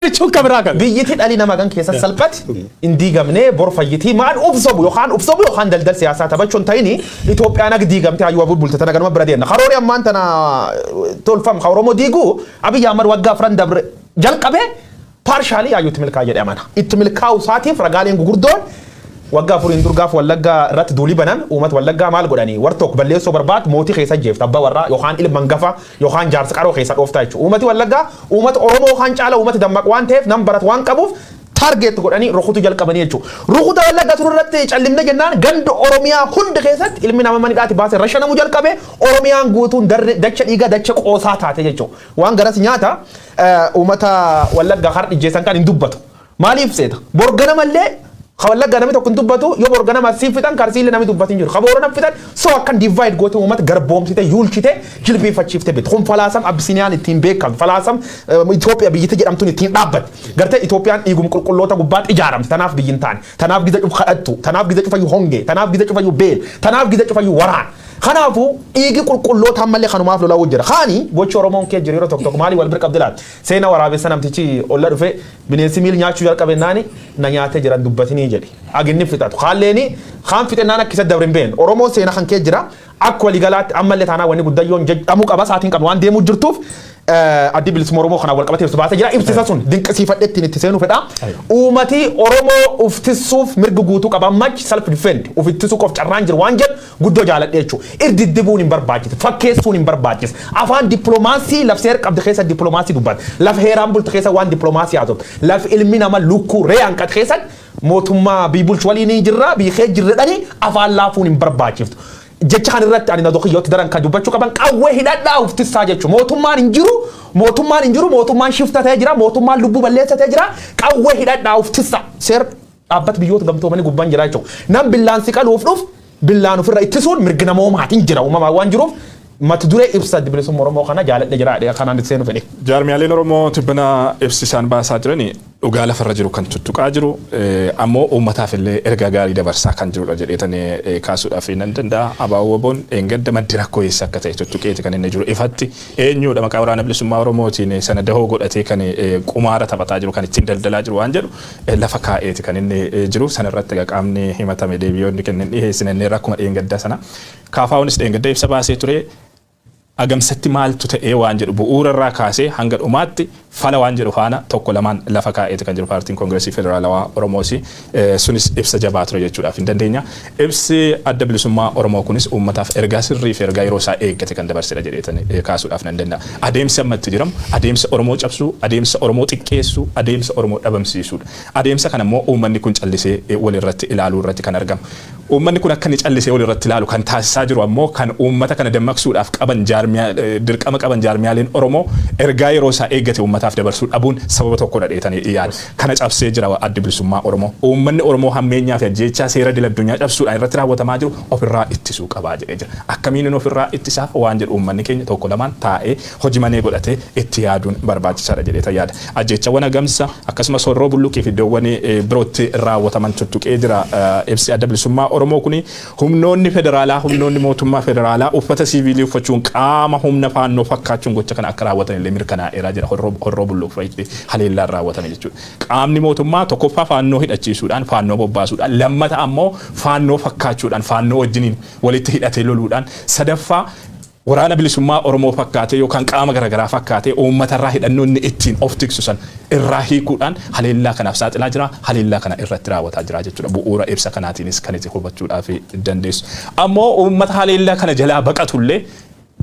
Jechuun kan biraa kan. Biyyiti dhalli namaa kan keessa salphati hin diigamnee bor fayyitii maal ufsobu yookaan ufsobu yookaan daldal siyaasaa taphachuun ta'ini Itoophiyaan akka diigamte hayyuu bulbulte tana ganuma bira deemna. Karoori ammaan tana tolfam ka Oromoo diiguu Abiyyi Ahmad waggaa 4 dabre jalqabee partially hayyuutti milkaa'e jedhee amana. Itti milkaa'u isaatiif ragaaleen gugurdoon waggaa 4n dur gaaf Wallaggaa irratti duulii banan uummata Wallaggaa maal godhanii war tokko balleessoo barbaadu mootii keessa jeefta abbaa warraa yookaan ilma hangafa yookaan jaarsa qaroo keessa dhooftaa jechuudha. Uummati Wallaggaa uummata Oromoo kan caala uummata dammaqu waan ta'eef nam baratu waan qabuuf target godhanii rukutu jalqabanii jechuudha. Rukuta Wallaggaa sun irratti callimne jennaan ganda Oromiyaa hunda keessatti ilmi nama manidhaati baasee rashanamuu jalqabe. Oromiyaan guutuun dacha dhiigaa dacha qoosaa taate jechuudha. Waan garas nyaata uummata Wallaggaa har ijjeessan kan hin dubbatu. Maaliif seeta? Borgana mallee ka Wallaggaa namni tokko hin dubbatu. Yoo borgana asiin fixan karsiillee namni dubbatu hin jiru. Ka Boorana fixan so akkan divide goote uummata garboomsite, yuulchite, jilbiifachiifte bitu. Kun falaasam Abisiiniyaan ittiin beekamu. Falaasam Itoophiyaa biyyatti jedhamtuun ittiin dhaabbatte. Gartee Itoophiyaan dhiigum qulqulloota gubbaatti ijaaramte. Tanaaf biyyi hin taane. Tanaaf giza cufa kadhattu. Tanaaf giza cufayyuu hongee. Tanaaf giza cufayyuu beel. Tanaaf giza cufayyuu waraan. Kanaafuu dhiigi qulqulloota ammallee kanumaaf lolaa jira. Kaani gochi Oromoon kee jiru yeroo tokko tokko maalii wal bira qabdi laata? Seenaa waraabessa namtichi olla dhufe bineensi miil nyaachuu jalqabe naani na nyaatee jiran dubbatinii jedhe. Aginni fixatu. Kaalleeni kaan fixennaan akka isa dabre hin beekne. Oromoon seenaa kan kee jira. Akka waliigalaatti ammallee taanaa wanni guddayyoon jedhamuu qaba saatiin qabnu waan deemuu jirtuuf Addi Bilisummaa Oromoo kanaan wal qabatee ibsa baasee jira. Ibsisa sun dinqisiifadhee ittiin itti seenuu fedha. Uummati Oromoo uftissuuf mirga guutuu qaba. Much self defend uf ittisuu qof carraan jiru waan jedhu guddoo jaaladhe jechuudha. Irdiddibuun hin barbaachisu. Fakkeessuun hin barbaachisu. Afaan dippiloomaasii laf seera qabde keessa dippiloomaasii dubbata. Laf heeraan bulte keessa waan dippiloomaasii haa ta'u. Laf ilmi nama lukkuu ree hanqate keessatti mootummaa biyya bulchu waliin ni jirra biyya kee jirredhanii afaan laafuun hin barbaachiftu. Jecha kan irratti ani nadoo kiyyootti daran kan dubbachuu qaban qawwee hidhadhaa uftissaa jechuudha. Mootummaan hin jiru, mootummaan hin jiru, mootummaan shifta ta'ee jira, mootummaan lubbuu balleessa ta'ee jira, qawwee hidhadhaa uftissaa. Seera dhaabbata Biyyoota Gamtoomanii gubbaan jira jechuudha. Nam billaan si qaluuf dhuf billaan ofirra ittisuun mirga namoomaatiin jira uumamaan waan jiruuf mata duree ibsa Adda Bilisummaa Oromoo kana jaaladhe jira kanaan itti seenu fedhe. Jaarmiyaaleen Oromoo tibbana ibsi isaan baasaa jirani dhugaa lafarra jiru kan tuttuqaa jiru, ammoo uummataaf illee ergaa gaarii dabarsaa kan jirudha jedheetanii kaasuudhaaf nan danda'a. ABO WBOn dheengadda maddi rakkoo eessa akka ta'e tuttuqeeti kan inni jiru ifatti. Eenyudha maqaa Waraana Bilisummaa Oromootiin sana dahoo godhatee kan qumaara taphataa jiru, kan ittiin daldalaa jiru waan jedhu lafa kaa'eeti kan inni jiru. Sanarratti egaa qaamni himatame deebiyoonni kennan dhiheessine inni rakkuma dheengadda sana. KFOnis dheengadda ibsa baasee ture. Agamsatti maaltu ta'ee waan jedhu bu'uura irraa kaasee hanga dhumaatti fala waan jedhu faana tokko lamaan lafa kaa'eeti kan jiru Paartiin Koongireesii Federaalawaa Oromoos. Sunis ibsa jabaa ture jechuudhaaf hin dandeenya. Ibsi Adda Bilisummaa Oromoo kunis uummataaf ergaa sirrii fi ergaa yeroo isaa eeggate kan dabarsedha jedheetan kaasuudhaaf nan danda'a. Adeemsi amma itti jiramu adeemsa Oromoo cabsuu, adeemsa Oromoo xiqqeessuu, adeemsa Oromoo dhabamsiisuudha. Adeemsa kana immoo uummanni kun callisee walirratti ilaaluu irratti kan argamu. Uummanni kun akka inni callisee walirratti ilaalu kan taasisaa jiru ammoo kan uummata kana dammaqsuudhaaf qaban jaarmiyaa dirqama qaban jaarmiyaaleen Oromoo ergaa yeroo isaa eeggate uummataaf dabarsuu dhabuun sababa tokkodha dheetanii yaada. Kana cabsee jira Addi Bilisummaa Oromoo. Uummanni Oromoo hammeenyaa fi ajjeechaa seera idil addunyaa cabsuudhaan irratti raawwatamaa jiru ofirraa ittisuu qabaa jedhee jira. Akkamiin inni ofirraa ittisaa waan jedhu uummanni keenya tokko lamaan taa'ee hojii manee godhatee itti yaaduun barbaachisaadha jedhee yaada. Ajjeechawwan Agamsa akkasumas Horroo Bulluqii fi iddoowwan birootti raawwataman tuttuqee jira. Ibsi Adda Bilisummaa Oromoo kuni humnoonni federaalaa, humnoonni mootummaa federaalaa uffata siiviilii uffachuun qaama humna Faannoo fakkaachuun gocha kana akka raawwatan illee mirkanaa'eeraa jira. Horroo Bulluq fa'itti haleellaan raawwatame jechuudha. Qaamni mootummaa tokkoffaa Faannoo hidhachiisuudhaan, Faannoo bobbaasuudhaan, lammata ammoo Faannoo fakkaachuudhaan, Faannoo wajjiniin walitti hidhatee loluudhaan, sadaffaa Waraana Bilisummaa Oromoo fakkaatee yookaan qaama garaagaraa fakkaatee uummatarraa hidhannoo inni ittiin of tiksu san irraa hiikuudhaan haleellaa kanaaf saaxilaa jira, haleellaa kana irratti raawwataa jira jechuudha. Bu'uura ibsa kanaatiinis kan itti hubachuudhaaf dandeessu. Ammoo uummata haleellaa kana jalaa baqatullee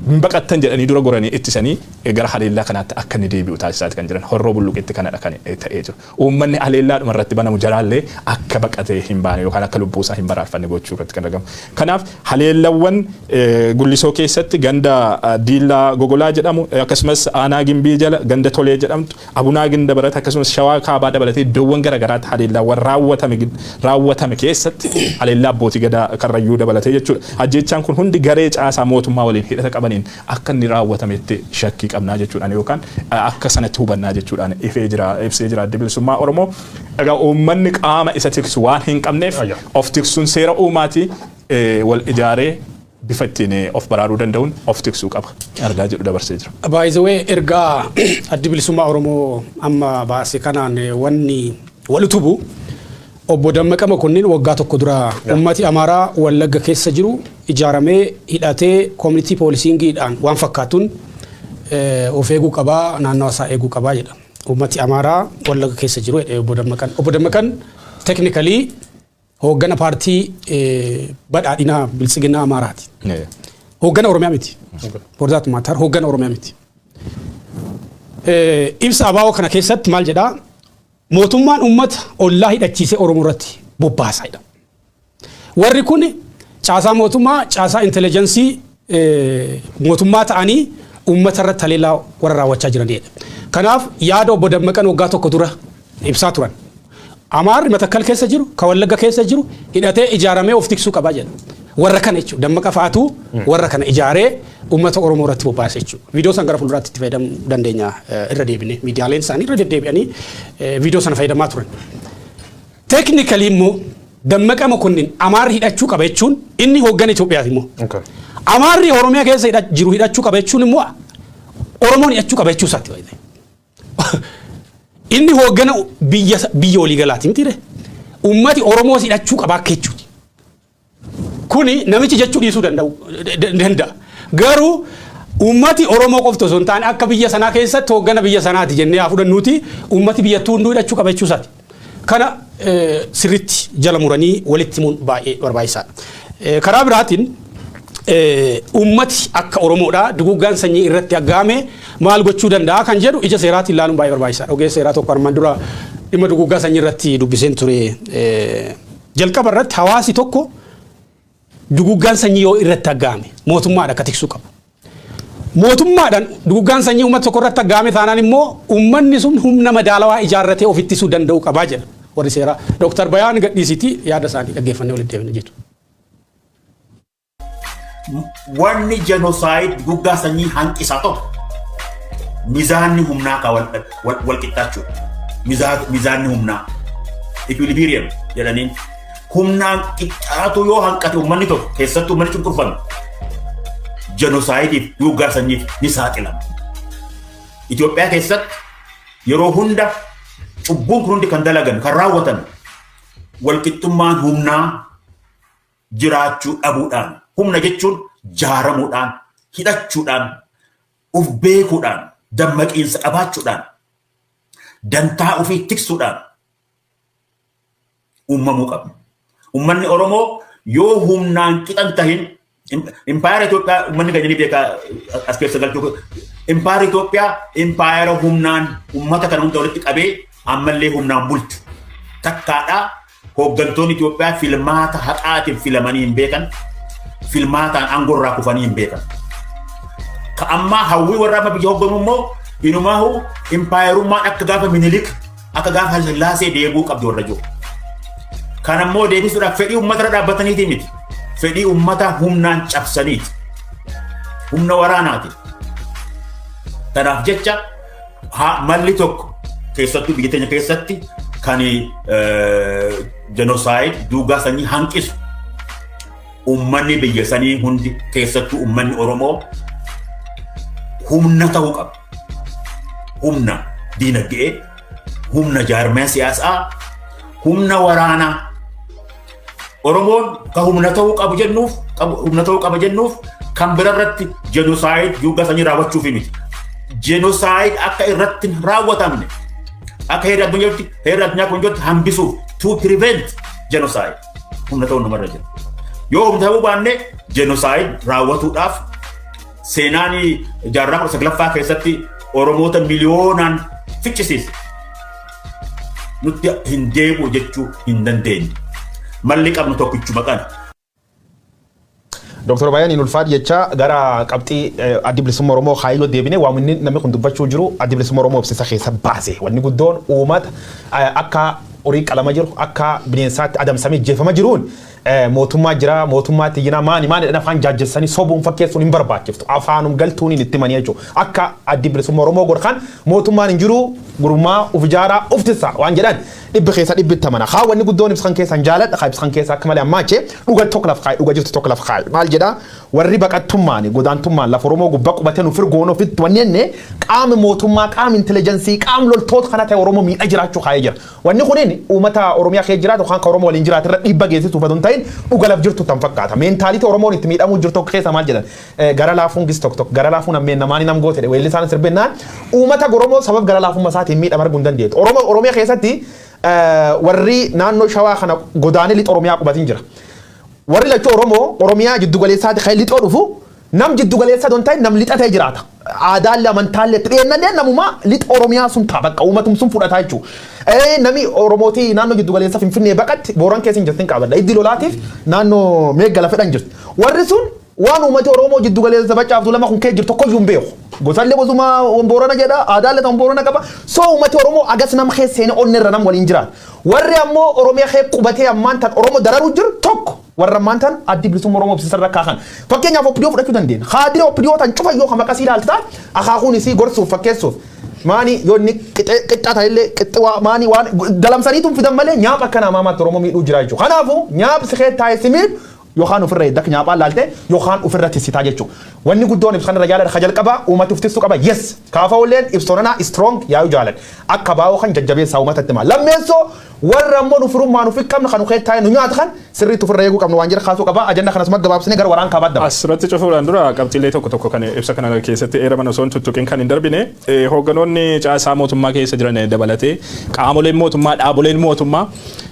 hin baqattan jedhanii dura goranii ittisanii gara haleellaa kanaatti akka inni deebi'u taasisaati kan jiran. Horroo Bulluqitti kanadha kan ta'ee jiru. Uummanni haleellaadhuma irratti banamu jalaallee akka baqatee hin baane yookaan akka lubbuu isaa hin baraarfanne gochuu irratti kan argamu. Kanaaf haleellawwan Gullisoo keessatti ganda Diillaa Gogolaa jedhamu, akkasumas aanaa Gimbii jala ganda Tolee jedhamtu, Abunaa Ginda Barat, akkasumas Shawaa Kaabaa dabalatee iddoowwan garaagaraatti haleellaawwan raawwatame keessatti haleellaa abbootii gadaa Karrayyuu dabalatee jechuudha. Ajjeechaan kun hundi garee caasaa mootummaa waliin hidhata qabaniin akka inni raawwatametti shakkii qabnaa jechuudhaan yookaan akka sanatti hubannaa jechuudhaan ifee jira, ibsee jira Addi Bilisummaa Oromoo. Egaa uummanni qaama isa tiksu waan hin qabneef of tiksuun seera uumaati, wal ijaaree Bifa ittiin of baraaruu danda'uun of tiksuu qaba. Argaa jedhu dabarsee jira. By the way, ergaa Addi Bilisummaa Oromoo amma baase kanaan wanni wal utubu, obbo Dammaqa Mokonnin waggaa tokko dura ummati Amaaraa Wallagga keessa jiru ijaaramee hidhatee community policing iidhaan waan fakkaatuun of eeguu qabaa, naannawa isaa eeguu qabaa jedha. Ummati Amaaraa Wallagga keessa jiru jedhe obbo Dammaqan. Obbo Dammaqan technically hooggana paartii badhaadhinaa biltsiginnaa Amaaraati. Hooggana Oromiyaa miti. For that matter, hooggana Oromiyaa miti. Ibsa ABO kana keessatti maal jedhaa? Mootummaan uummata ollaa hidhachiisee Oromoo irratti bobbaasaa jedha. Warri kun caasaa mootummaa, caasaa intelligence mootummaa ta'anii uummata irratti haleellaa warra raawwachaa jiranidha. Kanaaf yaada obbo Dammaqan waggaa tokko dura ibsaa turan. Amaarri Matakkal keessa jiru, ka Wallagga keessa jiru hidhatee ijaaramee of tiksuu qabaa jedha. Warra kana jechuudha. Dammaqa fa'aatu warra kana ijaaree uummata Oromoo irratti bobbaase jechuudha. Viidiyoo san gara fuulduraatti itti fayyadamuu dandeenya irra deebine. Miidiyaaleen isaanii irra deddeebi'anii viidiyoo sana fayyadamaa turan. Technically immoo Dammaqa Mokonnin Amaarri hidhachuu qaba jechuun inni hooggana Itoophiyaati immoo. Amaarri Oromiyaa keessa jiru hidhachuu qaba jechuun immoo Oromoon hidhachuu qaba jechuu isaati. Inni hooggana biyya waliigalaati miti. Ummati Oromoos hidhachuu qaba akka jechuuti. Kuni namichi jechuu dhiisuu danda'a. Garuu ummati Oromoo qofti osoo hin taane akka biyya sanaa keessatti hooggana biyya sanaati jennee haa fudhannuuti, ummati biyyattuu hunduu hidhachuu qaba jechuu isaati. Kana sirriitti jala muranii walitti himuun baay'ee barbaachisaadha. Karaa biraatiin ummati akka Oromoodhaa duguggaan sanyii irratti aggaame maal gochuu danda'a kan jedhu ija seeraatiin ilaaluun baay'ee barbaachisaadha. Ogeessa seeraa tokko armaan dura dhimma duguggaa sanyii irratti dubbiseen ture. Jalqaba irratti hawaasi tokko duguggaan sanyii yoo irratti aggaame mootummaadha akka tiksuu qabu. Mootummaadhaan duguggaan sanyii uummata tokko irratti aggaame taanaan immoo uummanni sun humna madaalawaa ijaarratee of ittisuu danda'uu qabaa jedha warri seeraa. Dooktar Bayaan gadhiisitii yaada isaanii dhaggeeffannee walitti deebina jechuudha. Wanni genocide, duguggaa sanyii hanqisaa tokko mizaanni humnaa ka wal qixxaachuudha. Mizaanni humnaa equilibrium jedhaniin humnaan qixxaatu yoo hanqate, uummanni tokko, keessattuu uummanni cunqurfame, genocide iif, duguggaa sanyiif ni saaxilama. Itoophiyaa keessatti yeroo hunda cubbuun kun hundi kan dalagan, kan raawwatan, walqixxummaan humnaa jiraachuu dhabuudhaan. Humna jechuun jaaramuudhaan, hidhachuudhaan, uf beekuudhaan, dammaqiinsa qabaachuudhaan, dantaa ofii tiksuudhaan uumamuu qaba. Uummanni Oromoo yoo humnaan qixan tahin, impaayera Itoophiyaa uummanni keenya ni beekaa, as keessa galchuu, impaayera Itoophiyaa impaayera humnaan uummata kana hunda walitti qabee ammallee humnaan bulchu. Takkaadhaa hooggantoonni Itoophiyaa filmaata haqaatiin filamanii hin beekan, filmaataan aangoo irraa kufanii hin beekan. Ka ammaa hawwii warra amma biyya hoogganu immoo inumaahu impaayerummaan akka gaafa Minilik, akka gaafa Haayilasillaasee deebi'uu qabdi warra jiru. Kan ammoo deebisuudhaaf fedhii uummata irra dhaabbataniiti miti. Fedhii uummata humnaan cabsaniiti. Humna waraanaati. Kanaaf jecha malli tokko keessattuu biyya teenya keessatti kan genocide, duugaa sanyii hanqisu, uummanni biyya sanii hundi, keessattuu uummanni Oromoo, humna ta'uu qaba. Humna diinagdee, humna jaarmaya siyaasaa, humna waraanaa. Oromoon ka humna ta'uu qabu jennuuf, humna ta'uu qaba jennuuf, kan bira irratti genocide, duugaa sanyii raawwachuuf miti. Genocide akka irratti hin raawwatamne, akka heera addunyaa kun jirutti hambisuuf, to prevent genocide, humna ta'uu namarra jira. Yoo humna ta'uu baanne, genocide raawwatuudhaaf seenaan jaarraa 19ffaa keessatti Oromoota miliyoonaan ficcisiise. Nutti hin deebi'u jechuu hin dandeenye. Malli qabnu tokkichuma kana. Dr. Bayaaniin ulfaat jecha gara qabxii Addi Bilisummaa Oromoo kaayyoo deebine, waan inni namni kun dubbachuu jiru Addi Bilisummaa Oromoo ibsisa keessa baase. Wanni guddoon uummata akka horii qalama jiru, akka bineensaatti adamsamee jeefama jiruun Mootummaa jira, mootummaatti jira, maani maani afaan jaajjessanii sobuun fakkeessuun hin barbaachiftu. Afaanum galtuun itti manii jechuudha. Akka Addi Bilisummaa Oromoo godhan, mootummaan hin jiru, gurmaa uf ijaaraa, uf tissa waan jedhan dhibbi keessa dhibbi itti amana. Haa, wanni guddoon ibsan keessan jaaladha. Haa, ibsan keessa akka malee ammaa dhuga tokko laf kaaye, dhuga jirtu tokko laf kaaye. Maal jedhaa? Warri baqattummaan, godaantummaan lafa Oromoo gubbaa qubatee nu firgoon ofitti wanni jenne qaami mootummaa, qaami intelligence, qaami loltoota kana ta'e Oromoo miidha jiraachuu kaayee jira. Wanni kunin uummata Oromiyaa keessa jiraatu kan Oromoo waliin jiraatu irra dhiibba geessisuuf otoo hin ta'in dhuga laf jirtu tan fakkaata. Mentality Oromoon itti miidhamuu jirtu tokko keessa maal jedhan, gara laafuun gis tokko tokko gara laafuun ammeen namaanii nam goote weellisaan sirbennaan uummata Oromoo sabab gara laafummaa isaatiin miidhama arguu hin dandeettu. Oromoo Oromiyaa keessatti warri naannoo Shawaa kana godaanee lixa Oromiyaa qubatin jira. Warri lachuu Oromoo Oromiyaa jiddu galeessaati kan lixoo dhufu nam jiddu galeessa don ta'in nam lixa ta'e jiraata. Aadaallee, amantaallee itti dhiyeennallee namuma lixa Oromiyaa sun ta'a, bakka uummatum sun fudhataa jechuudha. Nami Oromootii naannoo jiddu galeessa Finfinnee baqatti Booran keessa hin jirtin qabadha. Iddi lolaatiif naannoo Meeggala fedhan jirti. Warri sun waan uummati Oromoo jiddu galeessa bacaaftu lama kun kee jirtu tokkoyyuu hin beeku. Gosallee gosuma Boorana jedha, aadaallee tan Boorana qaba. So uummati Oromoo agas nam keessa seenee onnee irra nam waliin jiraata. Warri ammoo Oromiyaa kee qubatee ammaan tan Oromoo dararuu jiru tokko warra ammaan tan Addi Bilisummaa Oromoo ibsisarra irra kaakan. Fakkeenyaaf OPDO fudhachuu dandeenya. Haadira OPDO tan cufa yoo maqasii ilaalta akaakuun isii gorsuuf fakkeessuuf. Maani yoo inni qixxaa ta'ellee qixxi maani waan dalamsaniitu fidan malee nyaapha akka namaa maatti Oromoo miidhuu jira jechuudha. Kanaafuu nyaaphi si kee taa'ee si miidhu yookaan ofirra eegdaka nyaaphaan laalte yookaan ofirra tissitaa jechuudha. Wanni guddoon ibsa kanarra jaaladha ka jalqabaa uummati of tissuu qaba. Yes, kaafa olleen ibsoonanaa strong yaa'uu jaaladha. Akka baa'oo kan jajjabeessaa uummatatti maal. Lammeessoo warra ammoo nu firummaa nu fiqqabnu kan nu kee taa'e nu nyaata kan sirriitti ofirra eeguu qabnu waan jira kaasuu qaba. Ajanda kanas gabaabsinee gara waraan kaabaa dabala. Asirratti cufuudhaan dura qabxiilee tokko tokko kan ibsa kana keessatti eeraman osoo hin tuttuqin kan hin darbine, hoogganoonni caasaa mootummaa keessa jiran dabalatee qaamoleen mootummaa, dhaaboleen mootummaa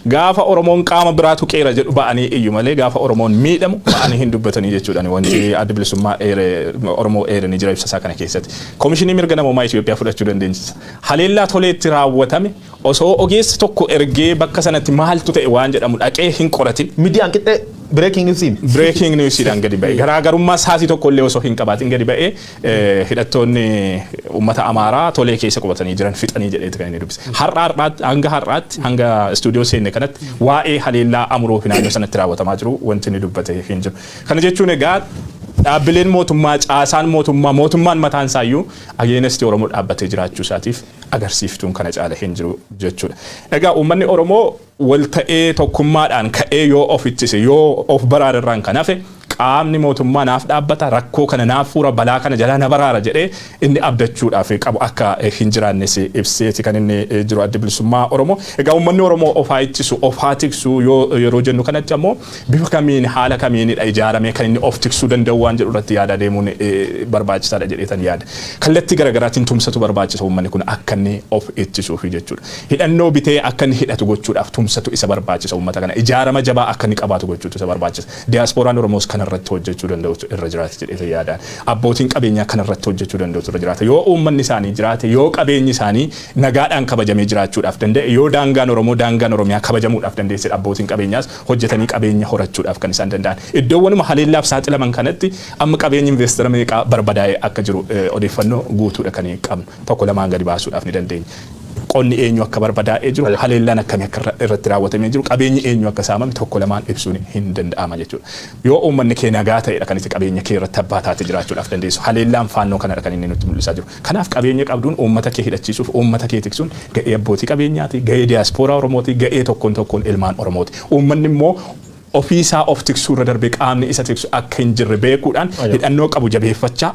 gaafa Oromoon qaama biraatu qeera jedhu ba'anii iyyu malee gaafa Oromoon miidhamu ba'anii hin dubbatanii jechuudhaan wanti Adda Bilisummaa Oromoo eeranii jira ibsa isaa kana keessatti. Koomishinii Mirga Namoomaa Itoophiyaa fudhachuu dandeenya. Haleellaa Toleetti raawwatame osoo ogeessi tokko ergee bakka sanatti maaltu ta'e waan jedhamu dhaqee hin qoratin. Miidiyaan qixxee breaking news himi. Breaking newsiidhaan gadi ba'e. Garaagarummaa sa'aatii tokko illee osoo hin qabaatin gadi ba'ee, hidhattoonni uummata Amaaraa Tolee keessa qubatanii jiran fixanii jedheeti kan inni dubbise. Har'a har'aatti, hanga har'aatti, hanga istuudiyoo seenne kanatti waa'ee haleellaa Amuroo fi naannoo sanatti raawwatamaa jiru wanti inni dubbate hin jiru. Kana jechuun egaa dhaabbileen mootummaa, caasaan mootummaa, mootummaan mataan isaayyuu against Oromoo dhaabbatee jiraachuu isaatiif agarsiiftuun kana caala hin jiru jechuudha. Egaa uummanni Oromoo wal ta'ee tokkummaadhaan ka'ee yoo of ittise, yoo of baraarerraan kan hafe, qaamni mootummaa naaf dhaabbata, rakkoo kana naaf fuura, balaa kana jalaa na baraara jedhee inni abdachuudhaaf qabu akka hin jiraannes ibseeti kan inni jiru Adda Bilisummaa Oromoo. Egaa uummanni Oromoo of haa ittisu, of haa tiksu yoo yeroo jennu kanatti ammoo bifa kamiin, haala kamiinidha ijaaramee kan inni of tiksuu danda'u waan jedhu irratti yaada deemuun barbaachisaadha jedheetan yaada. Kallattii garaagaraatiin tumsatu barbaachisa uummanni kun akka inni of ittisuufi jechuudha. Hidhannoo bitee akka inni hidhatu gochuudhaaf tumsatu isa barbaachisa uummata kana. Ijaarama jabaa akka inni qabaatu gochuutu isa barbaachisa. Diyaaspooraan Oromoos kanarratti hojjechuu danda'utu irra jiraata jedheetan yaadaan. Abbootiin qabeenyaa kanarratti hojjechuu danda'utu irra jiraata. Yoo uummanni isaanii jiraate, yoo qabeenyi isaanii nagaadhaan kabajamee jiraachuudhaaf danda'e, yoo daangaan Oromoo, daangaan Oromiyaa kabajamuudhaaf dandeesse, abbootiin qabeenyaas hojjetanii qabeenya horachuudhaaf kan isaan danda'an. Iddoowwanuma haleellaaf saaxilaman kanatti amma qabeenyi investara meeqaa barbadaa'ee akka jiru odeeffannoo guutuudha kan qabnu. Tokko lamaan gadi baasuudhaaf ni dandeenya. Qonni eenyu akka barbadaa'ee jiru, haleellaan akkamii akka irratti raawwatamee jiru, qabeenyi eenyu akka saamame tokko lamaan ibsuun hin danda'ama jechuudha. Yoo uummanni kee nagaa ta'edha kan itti qabeenya kee irratti abbaa taate jiraachuudhaaf dandeessu. Haleellaan Faannoo kanadha kan inni nutti mul'isaa jiru. Kanaaf qabeenya qabduun uummata kee hidhachiisuuf, uummata kee tiksuun ga'ee abbootii qabeenyaati, ga'ee diyaaspooraa Oromooti, ga'ee tokkoon tokkoon ilmaan Oromooti. Uummanni immoo ofiisaa of tiksuu irra darbee qaamni isa tiksu akka hin jirre beekuudhaan hidhannoo qabu jabeeffachaa,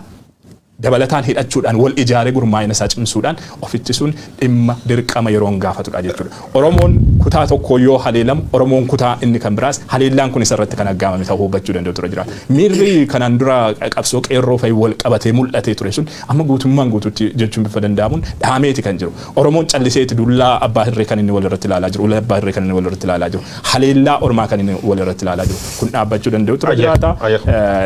dabalataan hidhachuudhaan, wal ijaaree gurmaa'ina isaa cimsuudhaan of ittisuun dhimma dirqama yeroon gaafatudha jechuudha. Oromoon kutaa tokko yoo haleelamu, Oromoon kutaa inni kan biraas haleellaan kun isarratti kan aggaamame ta'uu hubachuu danda'u ture jira. Miirri kanaan dura qabsoo qeerroo fa'i wal qabatee mul'atee ture sun amma guutummaan guututti jechuun bifa danda'amuun dhaameeti kan jiru. Oromoon calliseeti dullaa abbaa hirree kan inni wal irratti ilaalaa jiru, ulee abbaa hirree kan inni wal irratti ilaalaa jiru, haleellaa ormaa kan inni wal irratti ilaalaa jiru. Kun dhaabbachuu danda'u ture jiraata.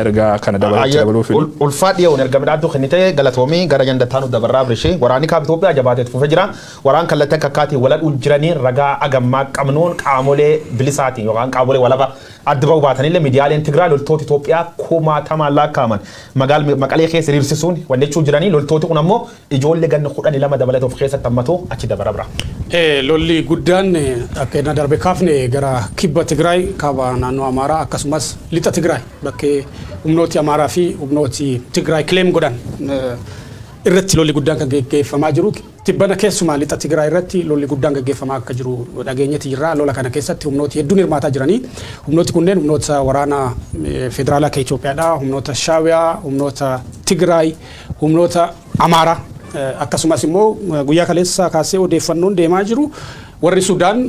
Ergaa kana dabaluu. Ulfaa dhiyoon erga midhaatu. Kennitee galatoomii. Gara jandattaanu dabarraa birishee waraanni kaaba Itoophiyaa jabaateet fufee jira. Waraan kallattii akka akkaatiin waladhuu jiranii ragaa agammaa qabnuun qaamolee bilisaatiin yookaan qaamolee walaba adda ba'uu baatanillee, miidiyaaleen Tigraay loltoota Itoophiyaa kumaatamaan lakkaa'aman magaal Maqalee keessa hiriirsisuun wanni jechuu jiranii. Loltooti kun ammoo ijoollee ganna 12 dabalata of keessatti hammatu achi dabara bira. Lolli guddaan akka inni darbe kaafne gara kibba Tigraay, kaaba naannoo Amaaraa, akkasumas lixa Tigraay bakkee humnooti Amaaraa fi humnooti Tigraay claim godhan irratti lolli guddaan kan geggeeffamaa jiru. Tibbana keessumaa lixa Tigraay irratti lolli guddaan geggeeffamaa akka jiru dhageenyetti jirra. Lola kana keessatti humnooti hedduun hirmaataa jiranii. Humnooti kunneen humnoota waraana federaalaa kan Itoophiyaadha. Humnoota Shaabiyaa, humnoota Tigraay, humnoota Amaaraa, akkasumas immoo guyyaa kaleessa kaasee odeeffannoon deemaa jiru warri Sudaan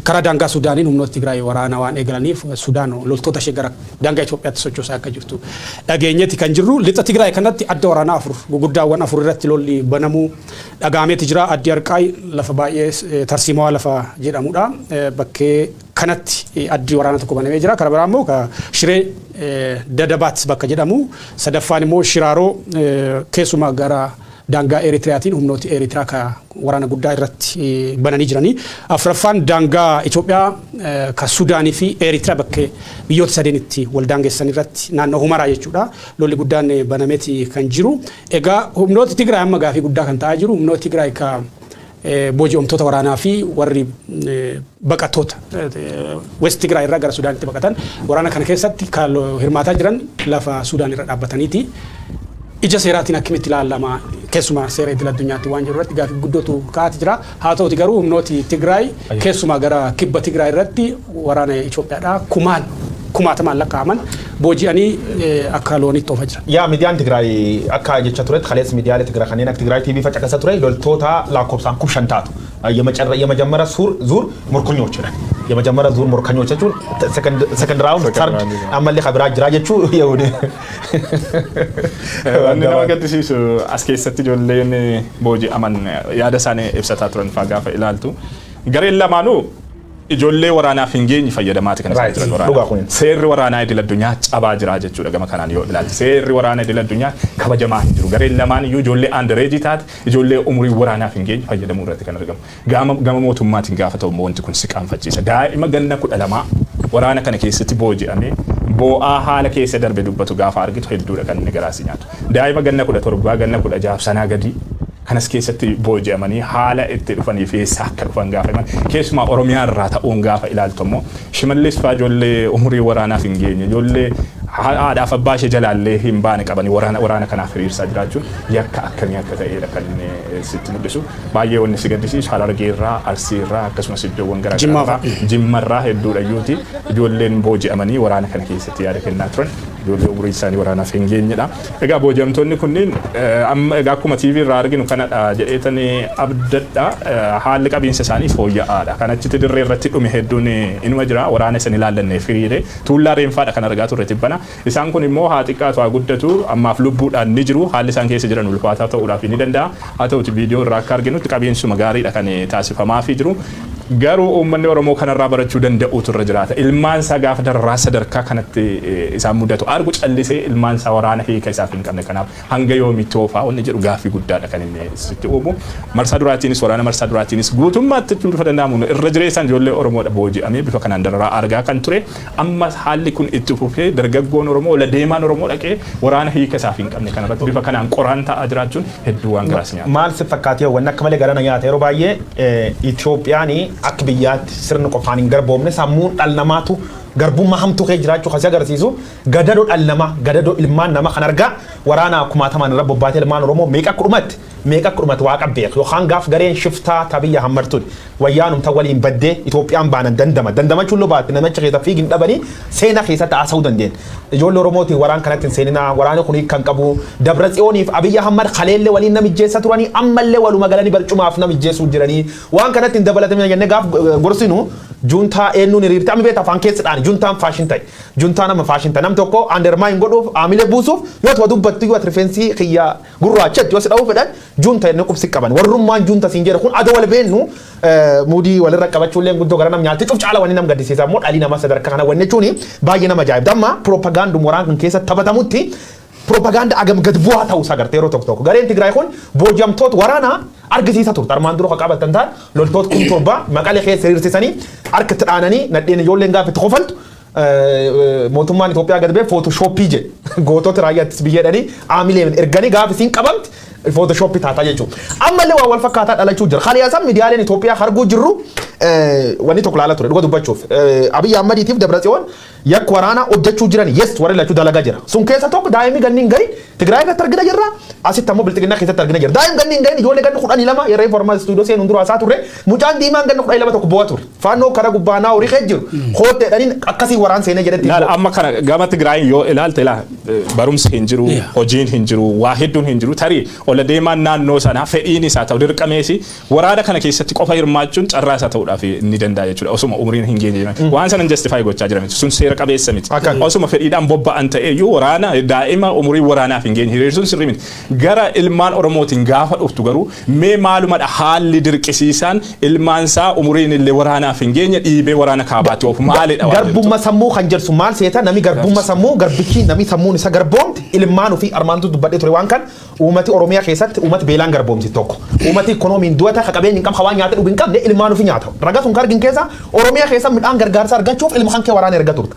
karaa daangaa Sudaaniin humnoota Tigraay waraana waan eegalaniif Sudaan loltoota ishee gara daangaa Itoophiyaatti sochoosaa akka jirtu dhageenyetti kan jirru. Lixa Tigraay kanatti adda waraanaa afur guguddaawwan afur irratti lolli banamuu dhagaameeti jira. Addi Arqaay lafa baay'ee tarsiimawaa lafa jedhamudha. Bakkee kanatti addi waraanaa tokko banamee jira. Karaa biraa immoo Shiree Dadabaat bakka jedhamu. Sadaffaan immoo Shiraaroo, keessumaa gara daangaa Eritiriyaatiin humnooti Eritiraa ka waraana guddaa irratti bananii jiranii. Afuraffaan daangaa Itoophiyaa ka Sudaanii fi Eritiraa bakkee biyyoota sadeen itti wal daangessan irratti, naannoo Humaraa jechuudha. Lolli guddaan banameeti kan jiru. Egaa humnooti Tigraay amma gaafii guddaa kan ta'aa jiru, humnooti Tigraay ka booji'amtoota waraanaa fi warri baqattoota West Tigraay irraa gara Sudaanitti baqatan waraana kana keessatti kan hirmaataa jiran lafa Sudaan irra dhaabbataniiti. Ija seeraatiin akkamitti ilaalama, keessumaa seera idil addunyaatti waan jiru irratti gaafii guddootu ka'aati jira. Haa ta'uti garuu humnooti Tigraay keessumaa gara kibba Tigraay irratti waraana Itoophiyaadhaa kumaan kumaatamaan lakkaa'aman booji'anii akka loonitti oofaa jiran. Yaa, miidiyaan Tigraay akka jecha turetti, kaleessa miidiyaalee Tigraay kanneen akka Tigraay TV facaqasa ture, loltoota lakkoofsaan 5000 taatu. የመጀመሪያ ዙር ምርኮኞች jedhan. የመጀመሪያ ዙር ምርኮኞች jechuun second round, third, ammallee kan biraa jira jechuu yehude. Wanni nama gaddisiisu as keessatti ijoolleen booji'aman yaada isaanii ibsataa turan faa gaafa ilaaltu, gareen lamaanuu ijoollee waraanaaf hin geenye fayyadamaati kan isaan jiran waraana. Seerri waraanaa idil addunyaa cabaa jira jechuudha gama kanaan yoo ilaalte. Seerri waraanaa idil addunyaa kabajamaa hin jiru. Gareen lamaan iyyuu ijoollee underage taate, ijoollee umurii waraanaaf hin geenye fayyadamuu irratti kan argamu. Gama mootummaatiin gaafa ta'u immoo wanti kun si qaanfachiisa. Daa'ima ganna 12 waraana kana keessatti booji'amee boo'aa haala keessa darbe dubbatu gaafa argitu hedduudha kan inni garaa si nyaatu. Daa'ima ganna 17, ganna 16 sanaa gadi kanas keessatti booji'amanii haala itti dhufanii fi eessaa akka dhufan gaafa himan, keessumaa Oromiyaa irraa ta'uun gaafa ilaaltu immoo, Shimallis fa'aa ijoollee umurii waraanaaf hin geenye, ijoollee haadhaaf abbaa ishee jalaallee hin baane qabanii waraana kanaaf hiriirsaa jiraachuun yakka akkamii akka ta'edha kan inni sitti mul'isu. Baay'ee wanni si gaddisiisu Harargee irraa, Arsii irraa, akkasumas iddoowwan garaa garaa Jimma irraa hedduudha iyyuuti ijoolleen booji'amanii waraana kana keessatti yaada kennaa turan ijoollee umurii isaanii waraanaaf hin geenyedha. Egaa booji'amtoonni kunniin amma egaa akkuma TV irraa arginu kanadha jedheetanii abdadha. Haalli qabiinsa isaanii fooyya'aadha. Kan achitti dirree irratti dhume hedduun inuma jira, waraana isan ilaallanne firiire tuullaa reenfaadha kan argaa turre tibbana. Isaan kun immoo haa xiqqaatu haa guddatu ammaaf lubbuudhaan ni jiru. Haalli isaan keessa jiran ulfaataa ta'uudhaaf ni danda'a. Haa ta'uti viidiyoo irraa akka arginutti qabiinsuma gaariidha kan taasifamaafii jiru. Garuu uummanni Oromoo kanarraa barachuu danda'uutu irra jiraata. Ilmaan isaa gaafa dararaa sadarkaa kanatti isaan mudatu argu callisee ilmaan isaa waraana hiika isaaf hin qabne kanaaf hanga yoomitti oofaa wanni jedhu gaaffii guddaadha kan inni sitti uumu. Marsaa duraatiinis, waraana marsaa duraatiinis guutummaatti jechuun bifa danda'amuun irra jireessaan ijoollee Oromoodha booji'amee bifa kanaan dararaa argaa kan ture. Amma haalli kun itti fufee dargaggoon Oromoo, ola deemaan Oromoo dhaqee waraana hiika isaaf hin qabne kanarratti bifa kanaan qoraan ta'aa jiraachuun hedduu waan garaas nyaata. Maal si fakkaatee, wanni akka malee garana nyaata yeroo baay'ee Itoophiyaan akka biyyaatti sirni qofaan hin garboomne, sammuun dhala namaatu garbummaa hamtuu kee jiraachuu kasi agarsiisu, gadadoo dhala namaa, gadadoo ilmaan nama kan argaa waraana kumaatamaan irra bobbaatee ilmaan Oromoo meeqa akka dhumatti, meeqa akka dhumatti waaqa beeku, yookaan gaaf gareen shiftaa tabiyya hammartuun wayyaanum ta'u waliin baddee Itoophiyaan baanan dandama dandamachuun lobaatte namicha keessa fiigin dhabanii seenaa keessatti haasa'uu dandeenya. Ijoollee Oromootiin waraan kanatti hin seeninaa, waraanni kun kan qabu Dabra Tsiyooniif Abiyyi Ahmad kaleellee waliin namijjeessa turanii, ammallee waluma galanii barcumaaf namijjeessuu jiranii, waan kanatti hin dabalatamina jennee gaaf gorsinu juntaa eenyuun hiriirte amma beektaa afaan keessa dhaani. Juntaan fashion ta'e, juntaan amma fashion ta'e, nam tokko undermine godhuuf, aamilee buusuuf, yoo ati dubbattu, yoo ati rifeensi kiyya gurraachatti yoo si dha'uu fedhan junta inni qubsi qaban. Warrummaan junta siin jedhe kun adoo wal beennu muudii walirra qabachuullee guddoo gara nam nyaatti. Cuf caala wanni nam gaddisiisa immoo dhalii namaa sadarkaa kana wanni jechuun baay'ee nama ajaa'ibda. Amma piroopagaandum waraan kun keessa taphatamutti Propaganda agam gad bu'aa ta'uu isaa agartee yeroo tokko tokko. Gareen Tigraay kun booji'amtoota waraanaa argisiisa turte. Armaan dura kan qabatan ta'an loltoota 7,000 Maqalee keessa hiriirsisanii harka itti dhaananii nadheen ijoolleen gaafa itti kofaltu, mootummaan Itoophiyaa gad ba'e Photoshop jedhe. Gootota raayyaa ittisa biyya jedhanii aamilee erganii gaafa isiin qabamte Photoshop taataa jechuudha. Ammallee waan wal fakkaataa dhalachuu jira. Kaleessa miidiyaaleen Itoophiyaa arguu jirru wanni tokko ilaalaa ture dhuga dubbachuuf. Abiyyi Ahmadiitiif Dabratsiyoon yakka waraanaa hojjechuu jiran, yes, warri lachuu dalagaa jira. Sun keessa tokko daa'imni ganni hin gahin Tigraay irratti argina jirra. Asitti ammoo Bilxiginnaa keessatti argina jirra. Daa'imni ganni hin gahin ijoollee ganni 12 yeroo formal studio seenuun dura haasaa turre, mucaan diimaan ganni 12 tokko bu'aa ture. Faannoo karaa gubbaa naa horii kee jiru. Kootteedhaniin akkasii waraan seenee jedhetti. Laala, amma kana gama Tigraayin yoo ilaalte, laa, barumsi hin jiru, hojiin hin jiru, waa hedduun hin jiru. Tarii ola deemaan naannoo sanaa fedhiin isaa ta'u dirqameesi waraana kana keessatti qofa hirmaachuun carraa isaa ta'uudhaaf ni danda'a jechuudha. Osuma umriin hin geenye jiran. Waan sana justify gochaa jira miti. Sun seera qabeessa miti. Osuma fedhiidhaan bobba'an ta'e iyyuu waraana daa'ima umurii waraanaaf hin geenye hiriirsuun sirrii miti. Gara ilmaan Oromootiin gaafa dhuftu garuu, mee maalumadha haalli dirqisiisaan ilmaan isaa umuriin illee waraanaaf hin geenye dhiibee waraana kaabaatti oofu maalidha waan jettu? Garbumma sammuu kan jedhu maal seeta? Nami garbumma sammuu, garbichi, nami sammuun isa garboomte ilmaan ofii armaantu dubbadhee ture. Waan kan uummati Oromiyaa keessatti uummati beelaan garboomti tokko, uummati ikoonomiin du'ata, ka qabeenya hin qabne, waan nyaata dhugu hin qabne, ilmaan ofii nyaata. Raga sun argin keessa Oromiyaa keessa midhaan gargaarsa argachuuf ilma kan kee waraana erga turte.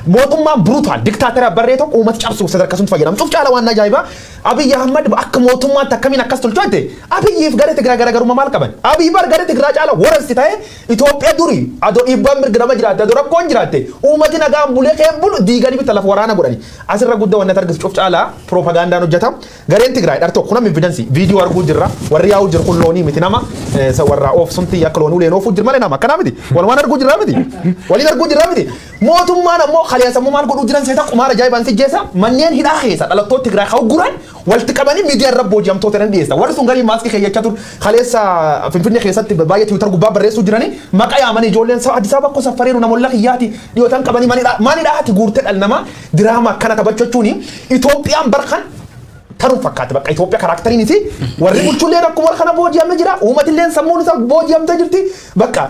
Mootummaan brutal diktaatera barree tokko uummata cabsuuf sadarkaa sun fayyadamu. Cuf caala waan ajaa'ibaa, Abiyyi Ahmad akka mootummaatti akkamiin akkas tolchoote? Abiyyiif garee Tigraay garaagarummaa maal qaban? Abiyyi bar garee Tigraay caala worst ta'e. Itoophiyaa durii adoo dhiibbaan mirga nama jiraatte, adoo rakkoon jiraatte, uummati nagaan bulee kee bulu diiganii bitta lafa waraana godhani. Asirra guddaa wanni argisu cuf caalaa piroopagaandaan hojjeta. Gareen Tigraay dhar tokko nama evidence viidiyoo arguu jirra. Warri yaa'uu jiru kun loonii miti, nama warra oof sunti akka loonii uleen oofuu jiru malee nama akkanaa miti. Walumaan arguu jirra miti. Waliin arguu jirra miti. Mootummaan ammoo kaleessa ammoo maal godhuu jiran seeta? Qumaara ajaa'ibaan si jeessa, manneen hidhaa keessa dhalattoota Tigraay haa guran walitti qabanii miidiyaa irra booji'amtoota nan dhiyeessa. Warri sun garii maaskii keeyyachaa ture. Kaleessa Finfinnee keessatti baay'ee Twitter gubbaa barreessuu jiranii maqaa yaamanii, ijoolleen saba Addis Ababa akkoo saffareeru namoota kiyyaati dhiyootan qabanii manidhaa guurtee dhala namaa diraama akkana taphachuu jechuun Itoophiyaan barkan taruu fakkaate. Bakka Itoophiyaa characteriin isi warri bulchulleen akkuma warra kana booji'amee jira. Uummatilleen sammuun isaa booji'amtee jirti. Bakka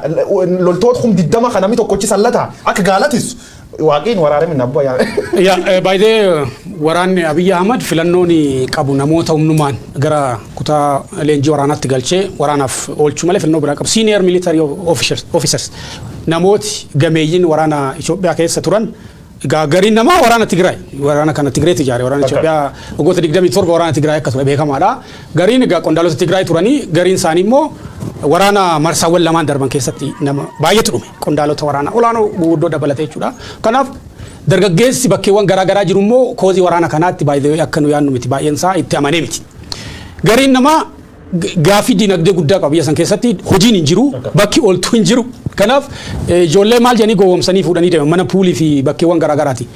loltoota 20,000 kan namni tokkochi sallata akka gaalatis waaqiin waraarame nabboo yaa. Yaa, baay'ee waraanni Abiyyi Ahmad filannoon qabu namoota humnumaan gara kutaa leenjii waraanaatti galchee waraanaaf oolchuu malee filannoo biraa qabu. Senior military officers, namooti gameeyyiin waraana Itoophiyaa keessa turan, egaa gariin namaa waraana Tigraay, waraana kana Tigreetti ijaare. Waraana Itoophiyaa waggoota 27 waraana Tigraay akka ture beekamaadha. Gariin egaa qondaalota Tigraay turanii, gariin isaanii immoo waraana marsaawwan lamaan darban keessatti nama baay'eetu dhume, qondaalota waraanaa olaanoo guguddoo dabalatee jechuudha. Kanaaf dargaggeessi bakkeewwan garaa garaa jiru immoo cause waraana kanaatti baay'ee akka nu yaadnu miti, baay'een isaa itti amanee miti. Gariin namaa gaaffii dinagdee guddaa qaba. Biyya san keessatti hojiin hin jiru, bakki ooltuu hin jiru. Kanaaf ijoollee maal jedhanii gowwoomsanii fuudhanii deeman mana puulii fi bakkeewwan garaa garaati.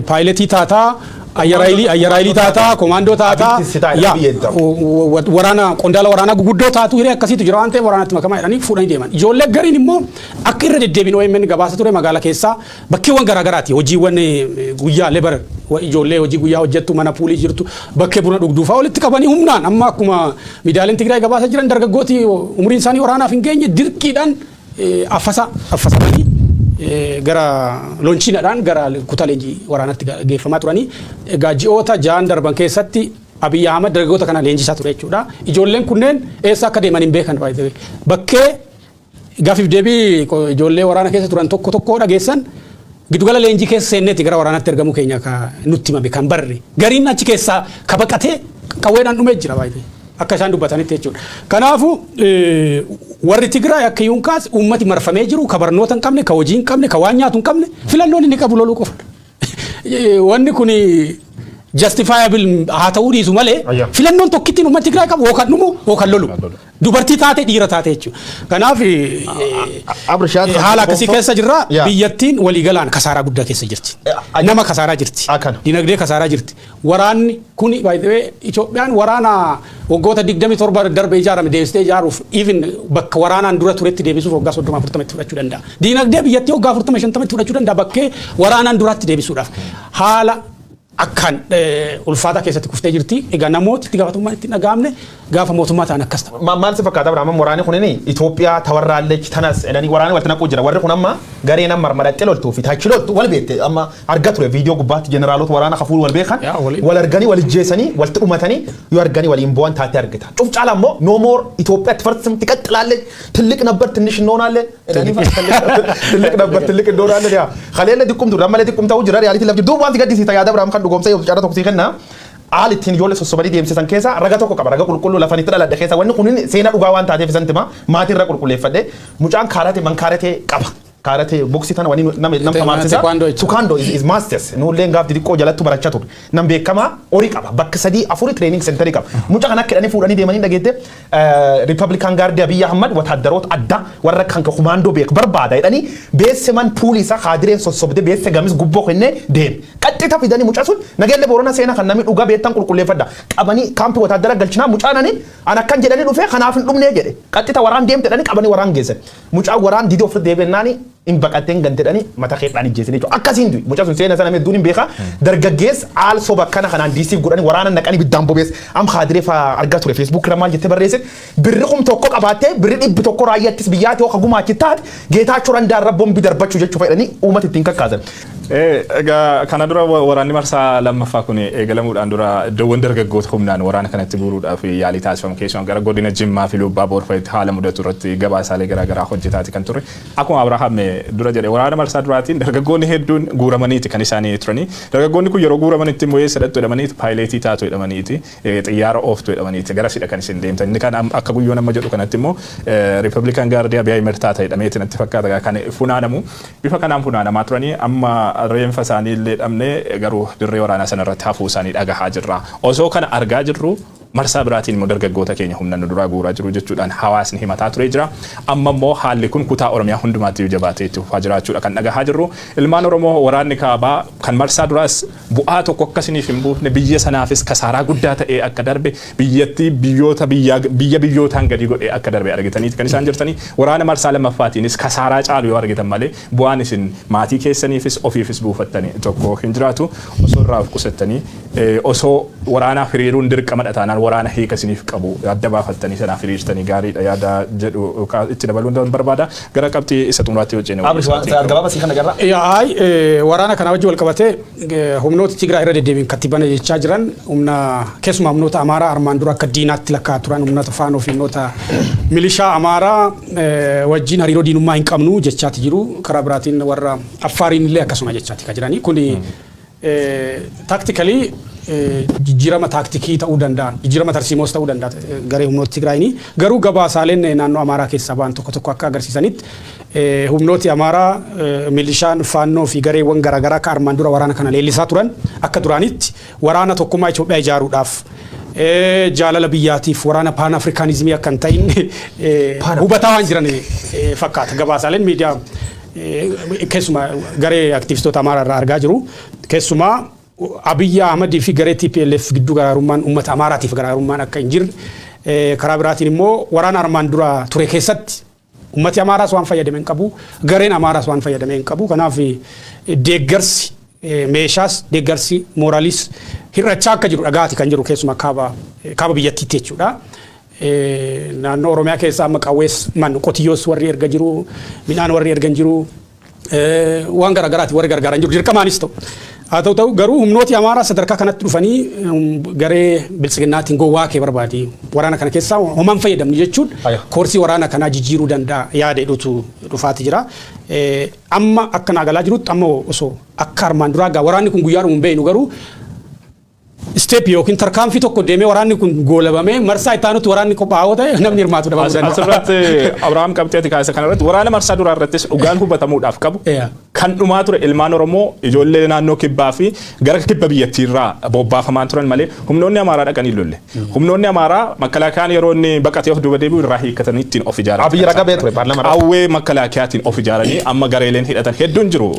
Paayiletii taataa, ayyaraayilii taataa, komaandoo taataa, yaa waraana qondaala waraanaa guguddoo taatu, hiree akkasiitu jira waan ta'eef waraanatti makamaa jedhanii fuudhanii deeman. Ijoollee gariin immoo akka irra deddeebiin OMN gabaasa ture magaalaa keessaa bakkeewwan garaa garaati hojiiwwan guyyaa labor, ijoollee hojii guyyaa hojjettu, mana puulii jirtu, bakkee buna dhugduu fa'aa walitti qabanii humnaan, amma akkuma miidiyaaleen Tigraay gabaasa jiran, dargaggooti umuriin isaanii waraanaaf hin geenye dirqiidhaan affasa affasamanii gara loonchiinadhaan gara kutaa leenjii waraanaatti geeffamaa turanii. Egaa ji'oota 6n darban keessatti Abiyyi Ahmad dargaggoota kana leenjisaa ture jechuudha. Ijoolleen kunneen eessa akka deeman hin beekan. Bakkee gaafiif deebii ijoollee waraana keessa turan tokko tokko dhageessan, giddugala leenjii keessa seenneeti gara waraanaatti ergamuu keenya ka nutti himame kan barre. Gariin achi keessaa ka baqatee qawweedhaan dhumee jira baay'ee akka isaan dubbatanitti jechuudha. Kanaafuu warri Tigraay akka yuunkaas uummati marfamee jiru, ka barnoota hin qabne, ka hojii hin qabne, ka waan nyaatu hin qabne, filannoon inni qabu loluu qofa. Wanni kun justifiable haa ta'uu dhiisu malee filannoon tokkittiin uummati Tigraay qabu yookaan dhumu yookaan lolu. Dubartii taate, dhiira taate jechuudha. Kanaaf haala akkasii keessa jirra. Biyyattiin waliigalaan kasaaraa guddaa keessa jirti. Nama kasaaraa jirti. Dinagdee kasaaraa jirti. Waraanni kuni, by the way, Itoophiyaan waraana waggoota 27 darbe ijaarame deebistee ijaaruuf, even bakka waraanaan dura turetti deebisuuf, waggaa 30 40 itti fudhachuu danda'a. Dinagdee biyyattii waggaa 40 50 itti fudhachuu danda'a bakkee waraanaan duraatti deebisuudhaaf. Haala Akkaan ulfaataa keessatti kuftee jirti. Egaa namooti itti gaafatamummaan itti dhaga'amne gaafa mootummaa ta'an akkas ta'a. Maal si fakkaata, Abrahaam? Waraanni kunini Itoophiyaa tawarraallee tanas jedhanii waraanni walitti naquu jira. Warri kun amma garee nama marmadhattee loltuu fi taachi loltu wal beekte. Amma arga ture viidiyoo gubbaatti jeneraalota waraana kafuul wal beekan wal arganii wal ijjeessanii walitti dhumatanii yoo arganii waliin bu'an taatee argita. Cuf caala immoo no more Itoophiyaatti farsim ትቀጥላለች ትልቅ ነበር ትንሽ እንሆናለን፣ ትልቅ ነበር ትልቅ እንሆናለን። Yaa kaleelle xiqqumtu rammalee xiqqum ta'uu jira reality lafti duuba. Wanti gaddisiisa yaada Abrahaam kan dhugoomsee yoo carra tokko sii kenna, haala ittiin ijoollee sossobanii deemsisan keessa raga tokko qaba, raga qulqulluu lafan itti dhaladhe keessa. Wanni kun seenaa dhugaa waan taateef isan tima maatii irra qulqulleeffadhe. Mucaan kaarate man kaaratee qaba, kaarate boksii tana wani nama nama tamaasisa. Taekwondo jechuudha. Taekwondo is masters. Nulleen gaaf xixiqqoo jalatti barachaa ture. Nam beekamaa horii qaba, bakka sadii afurii training centerii qaba. Mucaa kana akka jedhanii fuudhanii deemanii dhageette Republican Guard Abiy Ahmad wataaddaroota addaa warra kan kumaandoo beek barbaada jedhanii beesse man puulisa kaadireen sossobde beesse gamis gubboo kennee deeme. Qaxxita fidanii mucaa sun Nageelle Boorana seenaa kan namni dhugaa beektan qulqulleeffadha. Qabanii kaampii wataadara galchinaa mucaan ani an akkan jedhanii dhufee kanaaf hin dhumnee jedhe. Qaxxita waraan deemte jedhanii qabanii waraan geessan. Mucaan waraan didee ofirra deebi'ennaani hin baqatteen gantedhanii mata keedhaan ijjeesanii jechuudha. Akkasiin du'i. Mucaa sun seena sana hedduun hin beeka. Dargaggeessa haal soba akkana kanaan diisiif godhanii waraana naqanii ibiddaan bobeessa. Am kaadiree fa'aa argaa ture Facebook irra maal jettee barreesse: birri 1000 qabaattee birri 100 raayyaattis biyyaatti yoo kagumaachi taate Geetaachoo Randaa irra bombi darbachuu jechuu fedhanii uummata ittiin kakkaasan. Egaa kana dura waraanni marsaa lammaffaa kun eegalamuudhaan dura iddoowwan dargaggoota humnaan waraana kanatti buuruudhaaf yaalii taasifamu keessumaa gara godina Jimmaa fi Lubbaa Boorfaatti haala mudatu irratti gabaasaalee garaagaraa hojjetaati kan ture. Akkuma Abrahaam dura jedhe, waraana marsaa duraatiin dargaggoonni hedduun guuramaniiti kan isaanii turanii. Dargaggoonni kun yeroo guuramanitti immoo eessa dhattu jedhamaniiti, paayileetii taatu jedhamaniiti, xiyyaara ooftu jedhamaniiti gara sidha kan isin deemtan. Inni kan akka guyyoon amma jedhu kanatti immoo Republican Guard Abiy Ahmed taata jedhameeti natti fakkaata kan funaanamu. Bifa kanaan funaanamaa turanii amma reenfa isaanii illee dhabnee garuu dirree waraanaa sana irratti hafuu isaanii dhagahaa jirra. Osoo kana argaa jirru marsaa biraatiin immoo dargaggoota keenya humna nu duraa guuraa jiru jechuudhaan hawaasni himataa ture jira. Amma immoo haalli kun kutaa Oromiyaa hundumaatti jabaatee itti fufaa jiraachuudha kan dhagahaa jirru. Ilmaan Oromoo, waraanni kaabaa kan marsaa duraas bu'aa tokko akkasiniif hin buufne, biyya sanaafis kasaaraa guddaa ta'ee akka darbe, biyyattii biyyoota biyya biyyootaan gadi godhee akka darbe argitaniiti kan isaan jirtanii. Waraana marsaa lammaffaatiinis kasaaraa caalu yoo argitan malee bu'aan isin maatii keessaniifis ofiifis buufattanii tokko hin jiraatu. Osoo irraa of qusattanii, osoo waraanaaf hiriiruun dirqama taanaan waraana hiika isiniif qabu adda baafattanii sanaaf hiriirtanii gaariidha yaada jedhu itti dabaluun barbaada. Gara qabxii isa xumuraatti hojjenne. Gabaabaa sii kana garra. Yaa'ai waraana kana wajji wal qabatee humnoota Tigraay irra deddeebiin kattibana jechaa jiran humna keessumaa humnoota Amaaraa armaan dura akka diinaatti lakkaa'aa turan, humnoota Faanoo fi humnoota milishaa Amaaraa wajjin hariiroo diinummaa hin qabnu jechaati jiru. Karaa biraatiin warra Affaariin illee akkasuma jechaati kan jiranii. Kuni tactically jijjiirama taaktikii ta'uu danda'a, jijjiirama tarsiimoos ta'uu danda'a garee humnoota Tigraayinii. Garuu gabaasaaleen naannoo Amaaraa keessaa ba'an tokko tokko akka agarsiisanitti humnooti Amaaraa, milishaan Faannoo fi gareewwan garaagaraa akka armaan dura waraana kana leellisaa turan akka duraanitti waraana tokkummaa Itoophiyaa ijaaruudhaaf, jaalala biyyaatiif, waraana paan afrikaanizimii akka hin ta'in hubataa waan jiran fakkaata gabaasaaleen miidiyaa keessumaa garee aktivistoota Amaaraa irraa argaa jiru. Keessumaa Abiyyi Ahmadii fi garee TPLF gidduu garaagarummaan uummata Amaaraatiif garaagarummaan akka hin jirre, karaa biraatiin immoo waraana armaan dura ture keessatti uummati Amaaraas waan fayyadame hin qabu, gareen Amaaraas waan fayyadame hin qabu. Kanaaf deeggarsi meeshaas deeggarsi mooraaliis hir'achaa akka jiru dhagaati kan jiru, keessumaa kaaba biyyattiitti jechuudha. Naannoo Oromiyaa keessa amma qawwees man qotiyyoos warri erga jiru, midhaan warri ergan jiru, waan garaagaraati warri gargaaran jiru dirqamaanis ta'u. Haa ta'u garuu humnooti Amaaraa sadarkaa kanatti dhufanii garee biltsiginnaatiin gowwaa kee barbaadi waraana kana keessaa homaan fayyadamnu jechuun koorsii waraana kanaa jijjiiruu danda'a yaada jedhutu dhufaati jira. Amma akka naa galaa jirutti amma osoo akka armaan duraa gaa waraanni kun guyyaadhuma hin beeknu, garuu step yookiin tarkaanfii tokko deemee waraanni kun goolabamee marsaa itti aanutti waraanni qophaa'oo ta'e namni hirmaatu dhabamuu danda'a. Asirratti Abrahaam qabxee ati kaase kanarratti waraana marsaa duraa irrattis dhugaan hubatamuudhaaf qabu kan dhumaa ture ilmaan Oromoo ijoollee naannoo kibbaa fi gara kibba biyyattiirraa bobbaafamaa turan malee humnoonni Amaaraa dhaqanii lolle. Humnoonni Amaaraa makkalaakiyaan yeroo inni baqatee of duuba deebi'u irraa hiikkatanii ittiin of ijaaran. Abiyyi ragaa ba'ee ture paarlaamaa irratti. Qawwee makkalaakiyaatiin of ijaaranii amma gareeleen hidhatan hedduun jiru.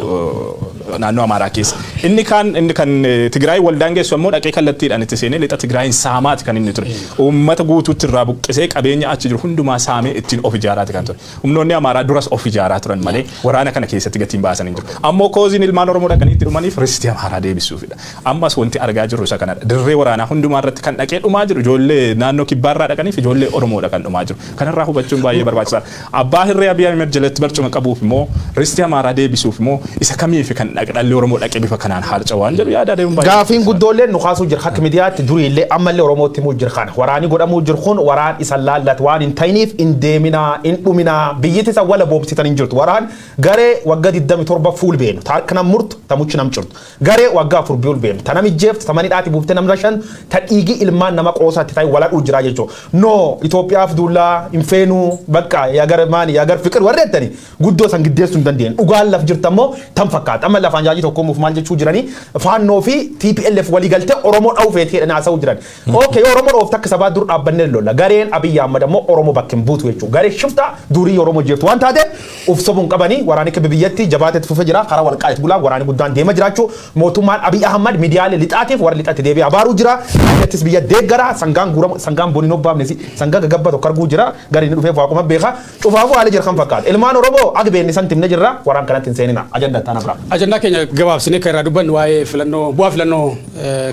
Naannoo Amaaraa keessa. Inni kaan, inni kan Tigraay waldaan geessu ammoo dhaqee kallattiidhaan itti seenee lixa Tigraayin saamaati kan inni ture. Uummata guutuutti irraa buqqisee qabeenya achi jiru hundumaa saamee ittiin of ijaaraati kan ture. Humnoonni Amaaraa duras of ijaaraa turan malee waraana kana keessatti gatiin baasan hin jiru. Ammoo cause iin ilmaan Oromoo dhaqanii itti dhumaniif ristii Amaaraa deebisuufidha. Ammas wanti argaa jirru isa kanadha. Dirree waraanaa hundumaa irratti kan dhaqee dhumaa jiru ijoollee naannoo kibbaarraa dhaqaniif ijoollee Oromoodha kan dhumaa jiru. Kanarraa hubachuun baay'ee barbaachisaadha. Abbaa hirree Abiy Ahmed jalatti barcuma qabuuf immoo, ristii Amaaraa deebisuuf immoo, isa kamiif kan dhalli Oromoo dhaqee bifa kanaan harca waan jedhu yaada adeemuun baay'ee. Gaafiin guddoolleen nu kaasuu jira. Akka miidiyaatti duriillee ammallee Oromootti himuu jira kana. Waraanni godhamuu jiru kun waraan isa laallatu waan hin ta'iniif hin deeminaa, hin dhuminaa, biyyatti isa wala boobsitan hin jirtu. Waraan garee waggaa 27 fuul beenu. Ta harka nam murtu, ta muchi nam cirtu. Garee waggaa 4 fuul beenu. Ta nam ijjeeftu, ta manidhaati buuftee nam rashan, ta dhiigi ilmaan nama qoosaatti ta'e waladhuu jira jechuudha. No, Itoophiyaaf duullaa hin feenuu, bakka yagar maani yagar fiqir warri jettani guddoo san giddeessuu hin dandeenye. Dhugaan laf jirtu ammoo tan fakkaata. Amma lafaan jaajii tokko maal jechuu jiranii, Faannoo fi TPLF walii galtee Oromoo dha'uu feetee jedhanii haasa'uu jiran. Okay, yoo Oromoo dhoofte akka sabaa dur dhaabbannee lolla. Gareen Abiyyi Ahmad ammoo Oromoo bakka hin buutu jechuudha. Garee shiftaa durii Oromoo jeeftu waan taateef uf sobuun qabanii. Waraanni kibba biyyatti jabaatetti fufee jira. Karaa Walqaayit bulaa waraanni guddaan deema jiraachuu mootummaan Abiyyi Ahmad miidiyaalee lixaatiif warra lixatti deebi'ee abaaruu jira. Biyyattis biyya deeggara, sangaan guurama, sangaan boniin obbaafne sangaa gaggabbaa tokko arguu jira. Gari inni dhufeef waaquma beeka. Cufaafuu haala jira kan fakkaata. Ilmaan Oromoo akka beekni san timne jirra, waraan kanatti hin seenina. Ajandaa itti aanaa biraa. Ajandaa keenya gabaabsinee kan irraa dubbannu waa'ee filannoo, bu'aa filannoo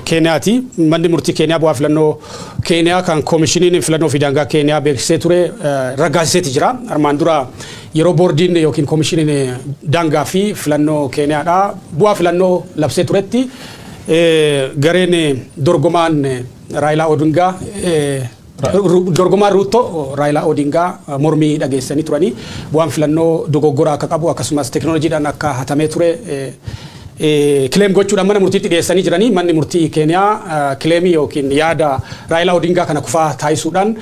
Keeniyaati. Manni murtii Keeniyaa bu'aa filannoo Keeniyaa kan koomishiniin filannoo fi daangaa Keeniyaa beeksisee ture raggaasiseeti jira. Armaan dura yeroo boordiin yookiin koomishiniin daangaa fi filannoo Keeniyaadha bu'aa filannoo labsee turetti, gareen dorgomaan Raayilaa Odingaa, dorgomaan Ruuttoo Raayilaa Odingaa mormii dhageessanii turanii, bu'aan filannoo dogoggora akka qabu akkasumas teekinooloojiidhaan akka hatamee ture claim gochuudhaan mana murtiitti dhiyeessanii jiranii. Manni murtii Keeniyaa claim ii yookiin yaada Raayilaa Odingaa kana kufaa taasisuudhaan